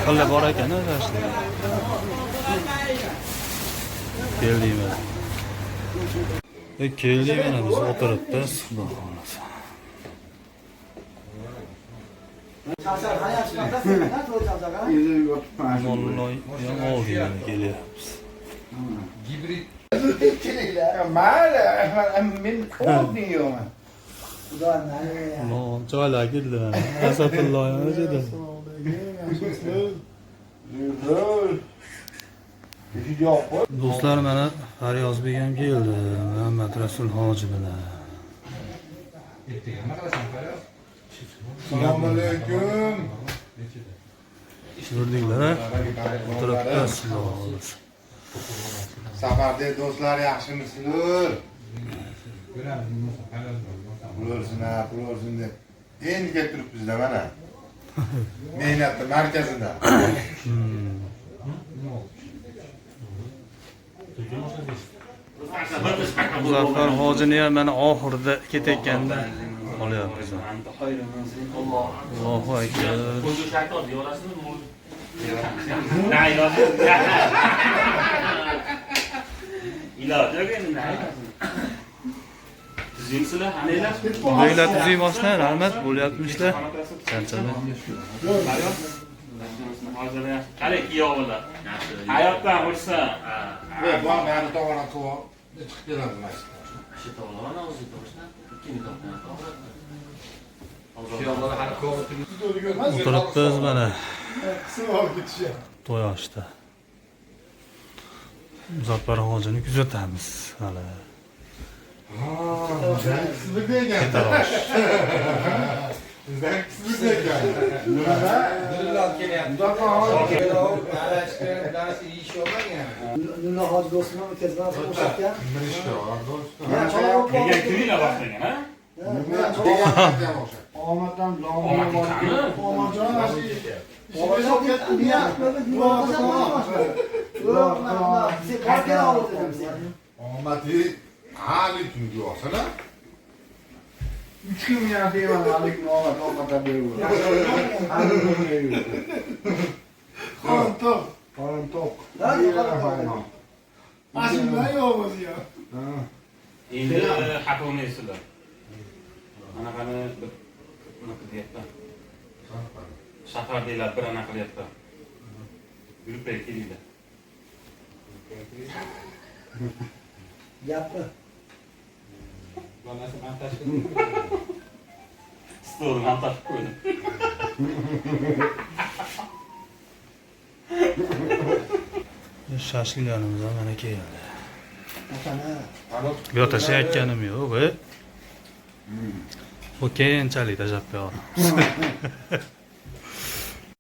Xilla bor ekan shashlik. Keldik mana. Keldik mana, biz o'tiribmiz, xudo xohlasa. Molloy ham oldik, mana kelyapmiz. Mayli, men o'zing yo'qman. Joylar keldi mana. Asadullo ham juda. Do'stlar, mana Faryozbek ham keldi. Muhammad Rasul hoji bilan. Assalomu alaykum. Ko'rdinglar, o'tiribmiz, xudo xohlasa. Safarda do'stlar, yaxshimisizlar? Pul o'lsin, ha, pul o'lsin deb. Endi kelib turibmiz-da mana. Mehnatni markazida. Muzaffar hojini ham mana oxirida ketayotganda olyapmiz. Allohu akbar. Iloji yo'q endi, tuzingmisizlar, qandaylar? Buylar tuzuk boshlar, rahmat, bo'lyapmishlar. Charchamang. Qalay kuyovlar? Hayotdan xursand. Ve bu meni to'g'ri qilib chiqib keladi masjidga. O'tiribmiz mana. To'y oshda. Muzaffar hojini kuzatamiz hali. Sizlik degan. Ketar osh. Sizlik degan. Nulla hoji do'stim o'tkazgan o'xshatgan. Degan kuninglar boshlangan, ha? Omaddan Omad qani? Omadi hali kunga olsana. 3 kun deyman, aleyküm omad, omad berib. Qorin to'q. Qorin to'q. Endi xafa bo'lmaysizlar. Anaqani bir unaqa deyapman. Shahar deylar, bir anaqa qilyapti. Gruppaga kelinglar. Gapni. Stolni man tashib qo'ydim. Shashliklarimiz ham mana keldi. Yo'q, tashlayotganim yo'q, e. Bu keyinchalik tashlab qo'yamiz.